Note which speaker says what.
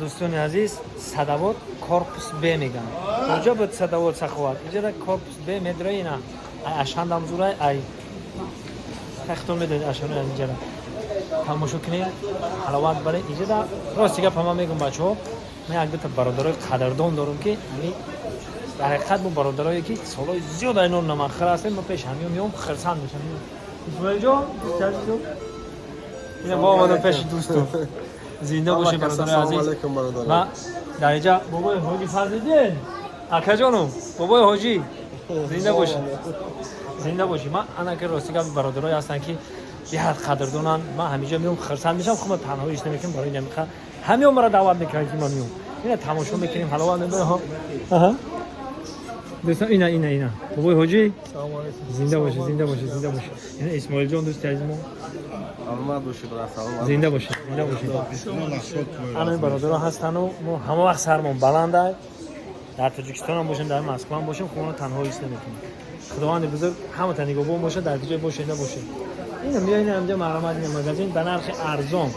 Speaker 1: Дӯстони азиз, Садовод, корпус Б меган. Куҷо буд Садовод, Саховат? Иҷода корпус Б медрои, ина ай Ашандам зурай, ай тахтон медонед, Ашони аз иҷара тамошо кунед, ҳаловат баред. Иҷода рости гап ҳама мегум, бачаҳо, ман як дута бародарои қадрдон дорум, ки ҳами дар ҳақиқат мо бародарое, ки солҳои зиёд айнон намахир ҳастем, мо пеш ҳамиё меом, хирсанд мешам. Исмоилҷон, дӯсти азизум, ина мо омадам пеши дӯстум. Зинда бошед, бародарои азиз.
Speaker 2: Алейкум, бародар.
Speaker 1: Ма дар инҷа бобои ҳоҷи Фазлиддин, акаҷону, бобои ҳоҷӣ, зинда бошед, зинда бошед. Ман ана ки рости гап, бародарое ҳастанд, ки беҳад қадрдонанд. Ман ҳамиҷа меом, хирсанд мешам. Хуб, ман танҳо иш намекунам, барои намиқа ҳамиё маро даъват мекунанд, ки ман меом, ина тамошо мекунем, ҳаловат мебарем. Аҳа, дӯстон, ина, ина, ина бобои ҳоҷӣ, зинда бошед, зинда бошед, зинда бошед. Ина Исмоилҷон, дӯсти азизи мо.
Speaker 2: Саломат бошед, брат, саломат.
Speaker 1: Зинда бошед, зинда бошед. Ана ин бародаро ҳастану мо ҳама вақт сармон баланда. Дар Тоҷикистонам бошем, дар Москваам бошем, худро танҳо ҳис намекунем. Худованди бузург ҳамата нигоҳбон бошад, дар куҷое бошед, набошед. Ина биёед, инҷа, марҳамат, ина магазин ба нархи арзон.